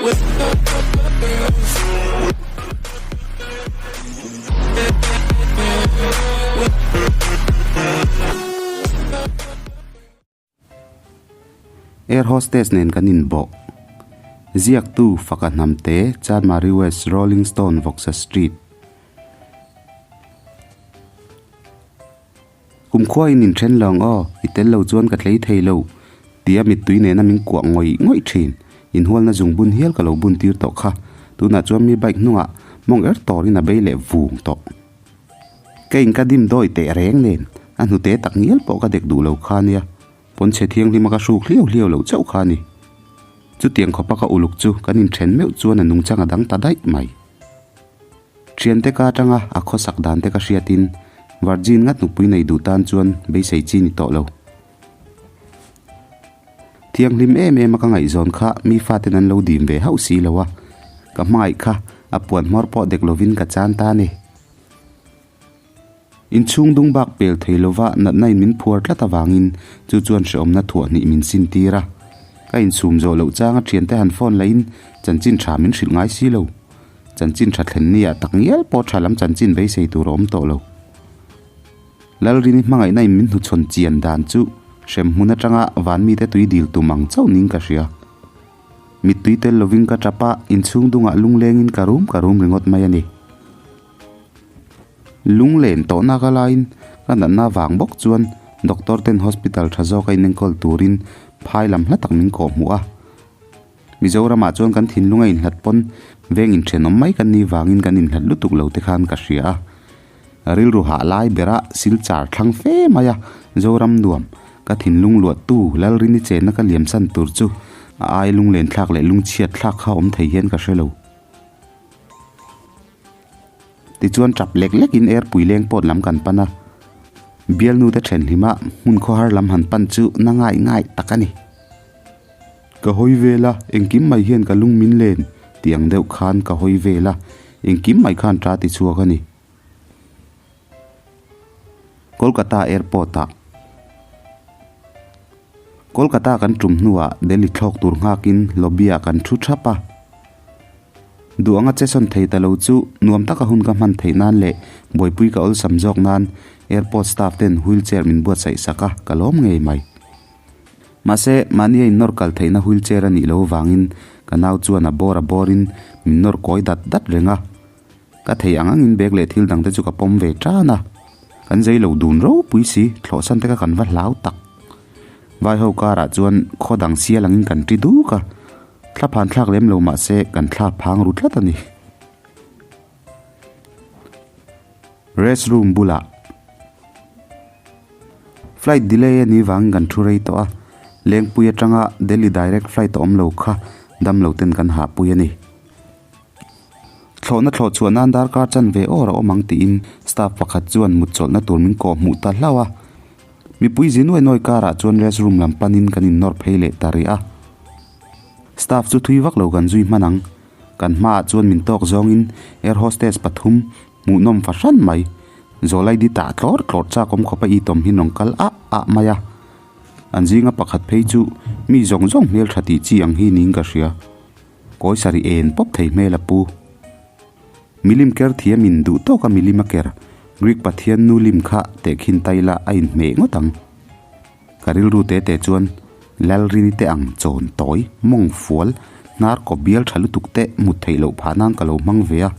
Air hostess nen kan inbawh. Ziaktu Faka Hnamte, Chanmari West, Rolling Stone, Vawksa Street. Kumkhua in inthen lo ang aw, i tel lo chuan ka tlei thei lo, tia mittui nena min kuah ngawih ngawih thin. Inhualna zung bun hial ka lo bun tir tawh kha. Tunah chuan mi bike hnungah mawng er tawrin a bei leh vung tawh. Ka in ka dim dawi teh reng nen, a hnute tak ngial pawh ka dek duh lo kha nia. Pawnchhe thianghlima ka hruk hliau hliau loh chauh kha a ni. Chutiang khawpa ka uluk chu kan inthen meuh chuan a nungchang a dang ta daih mai. Thiante ka atanga a khawsak dan te ka hriatin Virgin ngat nupui nei duh tan chuan beisei chi ni tawh lo. Thianghlim em em a ka ngaihzawn kha mi faten an lo dim ve hauh si lo a, ka hmangaih kha a puan hmawr pawh dek lovin ka chan ta a ni. Inchhung dung bak pel thei lova natna in min phuar tlat avangin chu chuan hrehawmna thuah hnih min sin tir a. Ka insum zawh loh changa thiante han phone lahin chanchin tha min hrilh ngai si lo. Chanchin tha thlen ni ah tak ngial pawh tha lam chanchin beisei tur a awm tawh lo. Lalrini hmangaihna in min hnuchhawn chian dan chu hrem hmun atanga van mite tui dil tum ang chauh ning ka hria. Mittui tel lovin ka tap a, inchhung dungah lunglengin ka rum ka rum ringawt mai a ni. Lunglen tawhna ka laiin ka natna vang bawk chuan doctor ten hospital tha zawk a inenkawl turin phai lam hla tak min kawh hmuh a. Mizoramah chuan kan thinlung a inhlat pawn veng inthenawm mai kan nih vangin kan inhlat lutuk lo te khan ka hria a. Rilru hah lai bera silchar thlang fe mai a Zoram nuam ka thinlung luahtu Lalrini chenna ka liamsan tur chu a ai lunglen thlak leh lungchhiat thlak kha awm thei hian ka hre lo. Tichuan tap lek lekin airpui leng pawt lam kan pan a, bialnu te thenhlima hmun khawhar lam han pan chu na ngai ngai tak a ni. Ka hawi vel a, engkim mai hian ka lung min len tih ang deuh khan ka hawi vel a, engkim mai khan ta ti chhuak a ni. Kolkata airport ah Kolkata kan tum hnuah Delhi thlawk tur nghakin lobby ah kan thu thap a. Duh anga che sawn thei ta lo chu nuam taka hun ka hman theih nan leh buaipui ka awlsam zawk nan airport staff ten wheelchair min buatsaih sak a, ka lawm ngei mai. Mahse, mahni a innawr kal theihna wheelchair a nih loh avangin ka nau chuan a bawr a bawrin min nawr kawi dat dat reng a. Ka thei ang angin bag leh thil dangte chu ka pawm ve tan a. Kan zei lo dun ropui si, thlawhsan te kha kan va hlau tak. Vai ho karah chuan khaw dang sial angin kan ṭi duk a. Thla phan thlak lem lo mahse kan thla phang ru tlat a ni. Rest room bulah flight delay a nih vangin kan thu rei tawh a, Lengpui atanga Delhi direct flight a awm lo kha dam lo ten kan hahpui a ni. Thlawhna thlawh chhuah nan darkar chan ve awr a awm ang tiin staff pakhat chuan mut chawlhna tur min kawh hmuh ta hlauh a. Mipui zi nuai nuai karah chuan rest room lam panin kan innawr phei leh ta rih a. Staff chu thui vak lo kan zui hman ang. Kan hmaah chuan min tawk zawngin air hostess pathum hmuhnawm fahran mai. Zawlaidi tah tlawr tlawr chak awm khawpa i tawm hi rawn kal ah ah mai a. An zinga pakhat phei chu mi zawng zawng hmeltha tih chi ang hi niin ka hria. Kawi sarih en pawp thei hmel a pu. Milim ker thiamin duh tawka milim a ker. Greek pathian nu lim kha tehkhin tai la a inhmeh ngawt ang. Ka rilru te te chuan Lalrini te ang chawn tawi, mawng fual, hnar kaw bial tha lutuk te mut theih loh phah nan ka lo hmang ve a.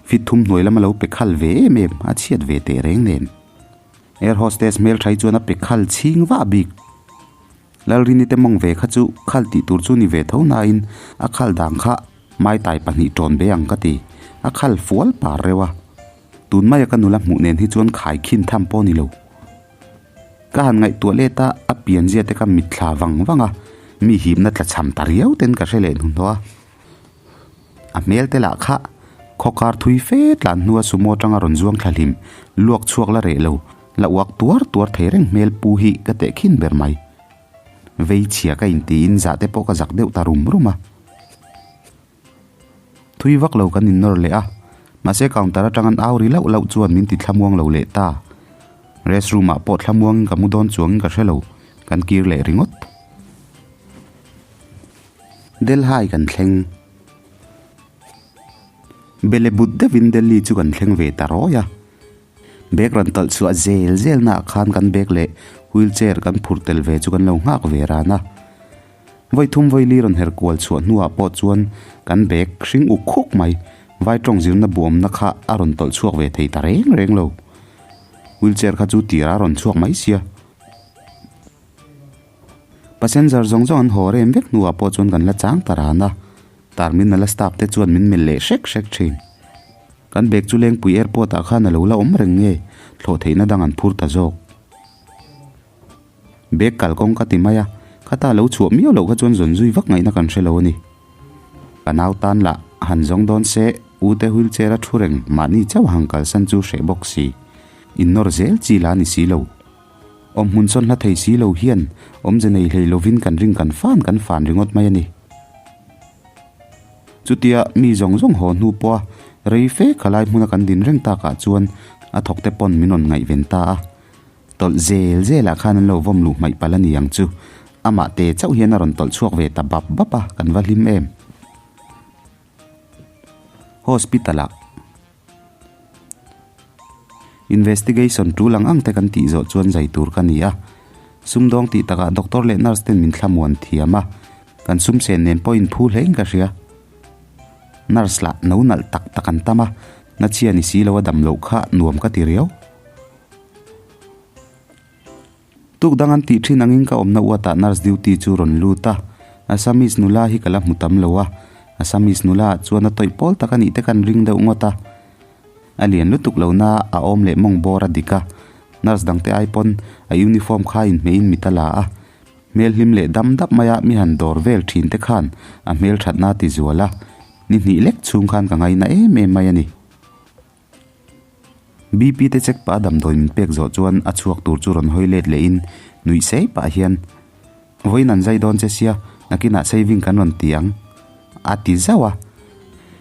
Fit thum hnuai lama lo pe khal ve em em a chhiat ve teh reng nen. Air hostess hmeltha hi chuan a pe khal chhing vah bik. Lalrini te mawng ve kha chu khal tih tur chu ni ve tho nain a khal dang kha maitai pahnih tawn ve ang ka ti. A khal fual par reuh a. Tun maia ka nula hmuh nen hi chuan khai khin tham pawh ni lo. Ka han ngaihtuah let a, a pianzia te ka mitthla vang vang a, mi hipna tla cham ta riau ten ka hre leh hnuhnawh a. A hmel te lah kha khawkar thui fe tlan hnua sumo atanga rawn zuang thla hlim, luak chhuak la reh lo, la uak tuar tuar thei reng hmel pu hi ka teh khin ber mai. Vei chhia ka intiin zah te pawh ka zak deuh ta rum rum a. Thui vak lo kan innawr leh a, mahse counter atang an au ri lauh lauh chuan min ti thlamuang lo leh ta. Rest room ah pawh thlamuangin ka mu dawn chuangin ka hre lo, kan kir leh ringawt. Delhi kan thleng. Bele but deuhin Delhi chu kan thleng ve ta rawi a. Bag rawn tawlh chhuah zel zel naah khan kan bag leh wheel chair kan phur tel ve chu kan lo nghak ve ran a. Vawi thum vawi li rawn her kual chhuah hnuah pawh chuan kan bag hring uk khuk mai vai tawng zirna buawmna kha a rawn tawlh chhuak ve thei ta reng reng lo. Wheel chair kha chu tirah a rawn chhuak mai sia. Passenger zawng zawng an haw rem vek hnuah pawh chuan kan la chang ta ran a, terminal a staff te chuan min melh leh hrek hrek thin. Kan bag chu Lengpui airport ah khan a lo la awm reng nge, thlawh theihna dang an phur ta zawk. Bag kalkawng ka ti mai a, khata lo chhuah miau loh kha chuan zawn zui vak ngaihna kan hre lo a ni. Ka nau tan lah han zawng dawn se, u te wheelchair a thu reng mahni chauh hang kalsan chu hreh bawk si. Innawr zel chi la ni si lo. Awm hmun sawn hla thei si lo hian awmze nei hlei lovin kan ring kan fan kan fan ringawt mai a ni. Chutia mi zawng zawng haw hnu pawha rei fe khalai hmuna kan din reng takah chuan a thawkte pawn min rawn ngaihven ta a. Tawlh zel zelah khan an lo vawm luh hmaih palh a ni ang chu. Amah te chauh hian a rawn tawlh chhuak ve ta bap bap a, kan va hlim em. Hospital-ah Investigation tul ang ang te kan tih zawh chuan zai tur ka ni a. Sumdawng tih takah doctor leh nurse ten min thlamuan thiam a, kan sumsen nen pawh inphu hlein ka hria. Nurse lah no nalh tak tak an tam a, nachhia ni si lo a dam loh kha nuam ka ti riau. Tuk dang an tih thin angin ka awmna uatah nurse duty chu rawn lut a, Assamese nula hi ka la hmu tam lo a, Assamese nula ah chuan a tawih pawl tak a nih te kan ring deuh ngawt a. A lian lutuk lo na a awm leh mawng bawr a dik a, nurse dangte ai pawn a uniform kha inhmeihin mit a la a, hmel hlim leh dam dap maia mi han dawr vel thin te khan a hmel thatna a ti zual a, ni hnih lek chhung khan ka ngaina em em mai a ni. BP te check pah a damdawi min pek zawh chuan a chhuak tur chu rawn hawi let lehin nuih sei pah hian Vawiin an zai dawn che sia, nakinah saving kan rawn ti ang a ti zauh a.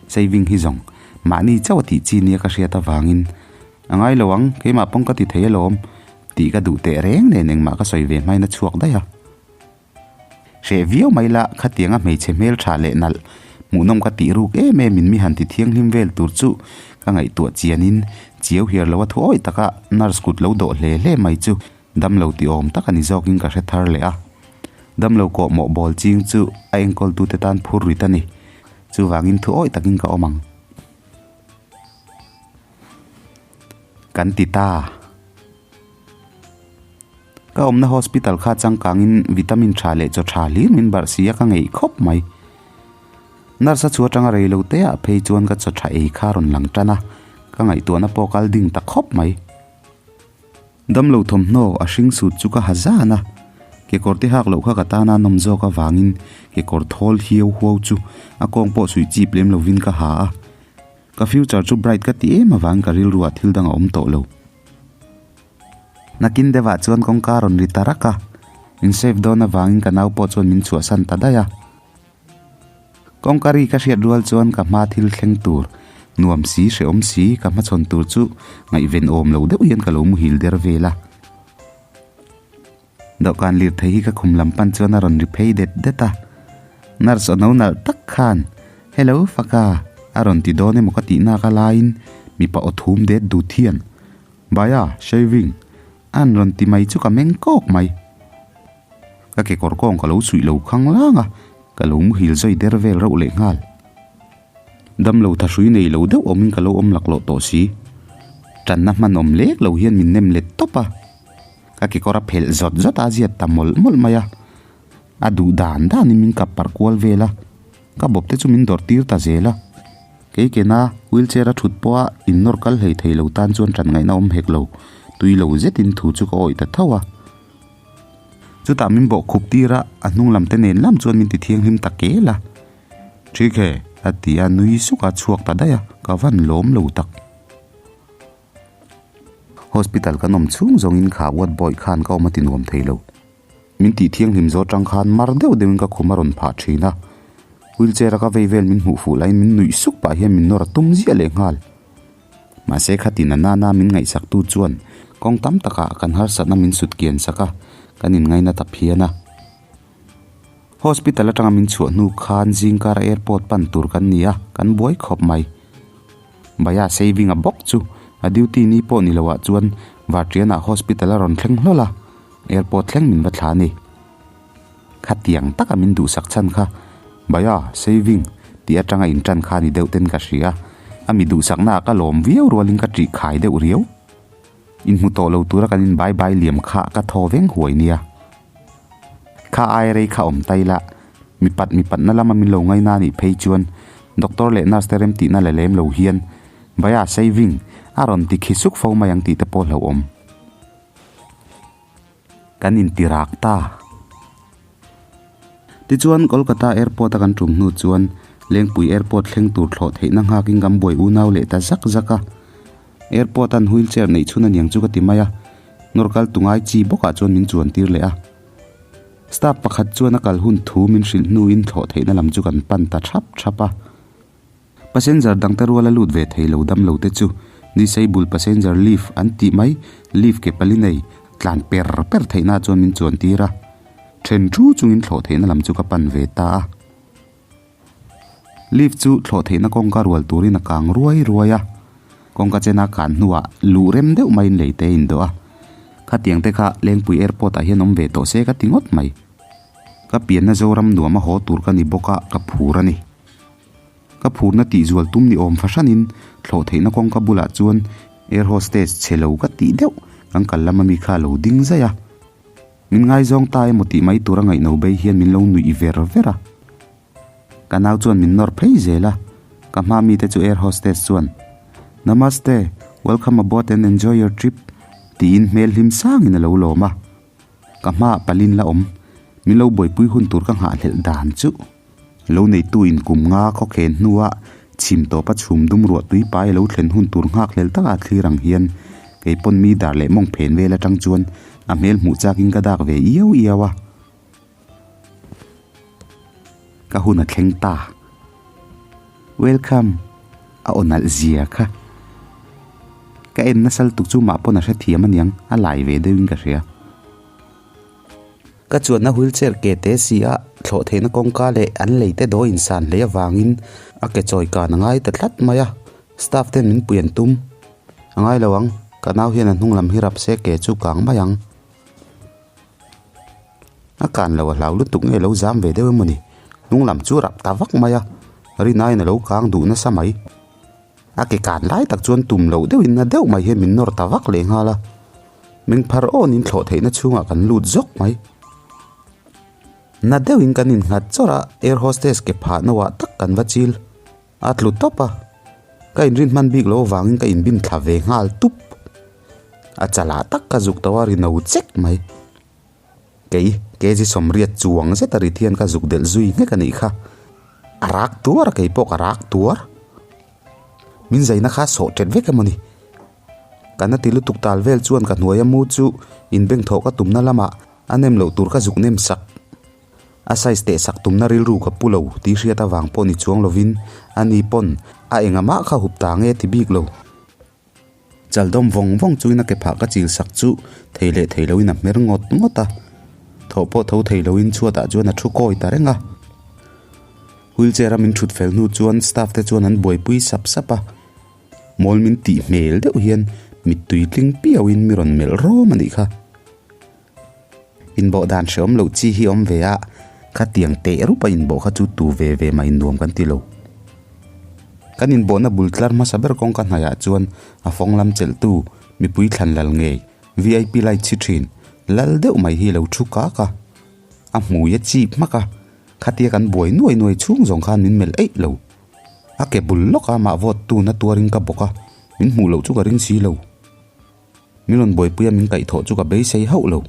Saving hi zawng mahni chauh a tih chi nia ka hriat avangin a ngai lo ang, keimah pawng ka ti thei alawm tih ka duh teh reng nen engmah ka sawi ve hmain a chhuak daih a. Hreh viau mai la, khatianga hmeichhe hmel tha leh nalh hmuhnawm ka tih ruk em em in mi han ti thianghlim vel tur chu ka ngaihtuah chianin chiau hiar lo a thu awih taka nurse kut lo dawh hle hle mai chu damlo ti awm tak a ni zawkin ka hre thar leh a. Damlo kawh mawh bawl ching chu a enkawltute tan phur rit a ni. Chuvangin thu awih takin ka awm ang. Kan ti ta. Ka awmna hospital kha changkangin vitamin tha leh chaw tha hlir min barh si a ka ngeih khawp mai. Nurse a chu atanga rei lo te ah phei chuan ka chaw tha ei kha rawn lang tan a, ka ngaihtuahna pawh kal ding ta khawp mai. Damlo thawmhnaw a hring sut chu ka ha zan a, kekawr te hak loh kha ka tana nawm zawk avangin kekawr thawl hiau huau chu a kawng pawh suih chip lem lovin ka ha a. Ka future chu bright ka ti em avangin ka rilruah thil dang a awm tawh lo. Nakin deuhah chuan kawngka rawn ri ta rak a, min save dawn avangin ka nau pawh chuan min chhuahsan ta daih a. Kawngka ri ka hriat rual chuan ka hma thil thleng tur, nuam si, hrehawm si, ka hmachhawn tur chu ngaihven awm lo deuh hian ka lo muhil der vel a. Dawhkan lirthei hi ka khum lam pan chuan a rawn ri phei det det a, nurse aw no nalh tak khan Hello Faka a rawn ti dawn emaw ka tih nak a laiin mipa aw thum det dut hian Bhaiya shaving an rawn ti mai chu ka meng kawk mai. Ka kekawr kawng ka lo suih lo khang lang a, ka lo muhil zawi der vel reuh leh nghal. Damlo thahrui nei lo deuh awmin ka lo awm laklawh tawh si. Tanna hman awm lek lo hian min nem let tawp a. Ka kekawr a phelh zawt zawt a, a ziat ta mawlh mawlh mai a. A duh dan danin min kap parh kual vel a, ka bawp te chu min dawrh tir ta zel a. Kei kena wheelchair a thut pawha innawr kal hlei thei lo tan chuan tan ngaihna awm hek lo, tui lo zetin thu chu ka awih ta tho a. Chutah min bawh khup tir a, a hnung lam te nen lam chuan min ti thianghlim ta kel a. Thik he, a ti a, nui suk a chhuak ta daih a, ka van lawm lo tak. Hospital kan awm chhung zawngin kha ward boy khan ka awm a ti nuam thei lo. Min tih thianghlim zawh atang khan mar deuh deuhin ka khum a rawn phah thin a, wheelchair a ka vei vel min hmuh fuh laiin min nuih suk pah hian min nawr a tum ziah leh nghal. Mahse khatin a nana min ngaihsaktu chuan kawng tam takah kan harsatna min sut kian sak a, kan inngaina ta phian a. Hospital atanga min chhuah hnu khan zingkara airport pan tur kan ni a, kan buai khawp mai. Bhaiya saving a bawk chu a duty ni pawh ni loah chuan Varṭianah hospital a rawn thleng hlawl a, airport thleng min va thla a ni. Khatiang taka min duhsak chhan kha Bhaiya saving tih atanga inṭan kha ni deuh ten ka hria. A mi duhsaknaah ka lawm viau rualin ka ṭih khai deuh riau. Inhmu tawh lo tura kan in bai bai liam kha ka thaw veng huai nia. Kha ai rei kha awm ta ila, mipat mipatna lama min lo ngaina anih phei chuan doctor leh nurse te remtihna la lem lo hian Bhaiya saving a rawn ti khi suk fo mai ang tih te pawh hlauhawm. Kan inti rak ta. Tichuan Kolkata airport a kan tum hnu chuan Lengpui airport thleng tur thlawh theihna nghakin kan buai unau leh ta zak zak a. Airport an wheelchair neih chhun aniang chu ka ti mai a, nawr kal tu ngai chi bawkah chuan min chuan tir leh a. Staff pakhat chuan a kal hun thu min hrilh hnuin thlawh theihna lam chu kan pan ta thap thap a. Passenger dangte rual a lut ve thei lo dam lo te chu Disabled Passenger Lift an tih mai, lift ke pali nei, tlan per per theihna chuan min chuan tir a. Then thu chungin thlawh theihna lam chu ka pan ve ta a. Lift chu thlawh theihna kawngka rual turin a kang ruai ruai a. Kawngka chena kan hnuah luh rem deuh maiin lei te a indawh a. Khatiang te kha Lengpui Airport ah hian awm ve tawh se ka ti ngawt mai. Ka pianna Zoram nuam a haw tur ka ni bawk a, ka phur a ni. Ka phurna tihzual tum ni awm fahranin thlawh theihna kawngka bulah chuan air hostess chhe lo ka tih deuh kan kal lama mi kha a lo ding zaih a. Min ngaizawng ta emaw tih mai tura ngaihno bei hian min lo nuih ver ver a. Ka nau chuan min nawr phei zel a, ka hma mite chu air hostess chuan, Namaste, welcome aboard and enjoy your trip, tiin hmel hlim sangin a lo lawm a. Ka hmaah palin la awm, min lo buaipui hun tur ka nghahhlelh dan chu. Lo neitu in kum nga khawkhen hnua chhim tawpa chhum dum ruah tui pai a lo thlen hun tur nghakhlel taka thlir ang hian kei pawn mi dar leh mawng phen vel atang chuan a hmel hmuh chakin ka dak ve iau iau a. Ka hun a thleng ta. Welcome. A aw nalh zia kha. Ka en nasa lutuk chu mah pawn a hrethiam aniang a lai ve deuhin ka hria. Ka chuanna wheelchair ke te si a, thlawh theihna kawngka leh an lei te dawi insan hlei avangin a ke chawi kan a ngai ta tlat mai a, staff ten min pui an tum. A ngai lo ang, ka nau hian a hnung lam hi rap se ke chu kang mai ang. A kan lo a hlau lutuk nge lo zam ve deuh emawni, hnung lam chu rap ta vak mai a, rinaiin a lo kang duh nasa mai. A ke kan lai tak chuan tum loh deuhin na deuh mai hian min nawr ta vak leh nghal a. Meng phar awnin thlawh theihna chhungah kan lut zawk mai. Na deuhin kan innghat chawrh a, air hostess ke phah nauah tak kan va chil. A tlu tawp a, ka inrin hman bik loh avangin ka inbin thla ve nghal tup. A chalah tak ka zuk tawh a ri no chek mai. Kei, kg sawmriat chuang zet a rit hian ka zuk delh zui nghek a nih kha. A rak tuar a, kei pawh ka rak tuar. Min zaina kha sawh ṭet vek emaw ni? Ka na ti lutuk tal vel chuan ka hnuaia mu chu inbeng thawh ka tumna lamah a nem loh tur ka zuk nem sak. A size teh sak tumna rilru ka pu lo tih hriat avang pawh ni chuang lovin ani pawn a engamah kha hup ta nge ti bik lo. Chaldawm vawng vawng chungin a ke phah ka chil sak chu thei leh thei loin a hmer ngawt ngawt a, thawh pawh tho thei loin chhuatah chuan a thu kawi ta reng a. Wheelchair a min thut fel hnu chuan staff te chuan an buaipui sap sap a, mawl min tih hmel deuh hian mittui tling piauin mi rawn melh rawm a nih kha. Inbawh dan hreawm loh chi hi awm ve a, khatiang teh rup a inbawh kha chu tu ve ve mah innuam kan ti lo. Kan inbawhna bul tlar hmasa ber kawngka hnaiah chuan a fawng lam chelhtu mipui thlan lal ngei, vip light chhi thin, lal deuh mai hi a lo thu kak a. A hmui a chip hmak a, khatia kan buai nuai nuai chhung zawng khan min melh eih lo. A ke bul lawk a mah vawt tun a tuarin ka bawk a, min hmuh loh chu ka ring si lo. Min rawn buaipuia min kaihthawh chu ka beisei hauh lo.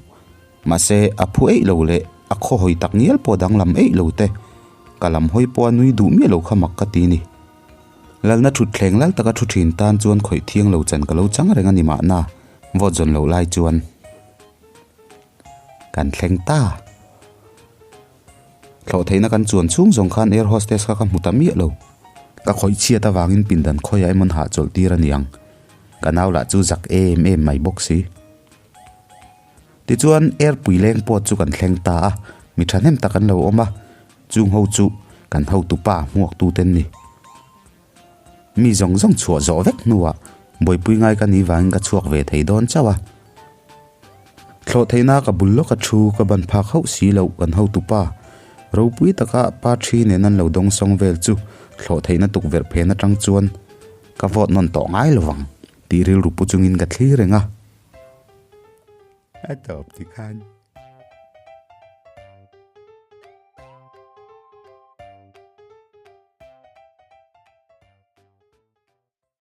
Mahse, a phu eih lo leh a khaw hawi tak ngial pawh danglam eih lo te, ka lam hawi pawh a nui duh miah lo kha mak ka ti ni. Lalna thutthleng lal taka thu thin tan chuan khawih thiang lo chan ka lo chang reng a ni mahna, vote zawn loh lai chuan kan thleng ta. Thlawh theihna kan chuan chhung zawng khan air hostess kha ka hmu ta miah lo. Ka khawih chhiat avangin pindan khawiah emawn hahchawlh tir a niang. Ka nau lah chu zak em em mai bawk si. Tichuan air pui leng pawt chu kan thleng ta a, mi thahnem tak an lo awm a, chung ho chu kan hotupa hmuak tute an ni. Mi zawng zawng chhuah zawh vek hnuah buaipui ngai ka nih vangin ka chhuak ve thei dawn chauh a. Thlawh theihna ka bul lawka thu ka ban phak hauh si loh kan hotupa ropui taka pa thi nen an lo dawng sawng vel chu thlawh theihna tukverh phen atang chuan ka vote nawn tawh ngai lo vang tih rilru pu chungin ka thlir reng a. A tawp tikhan.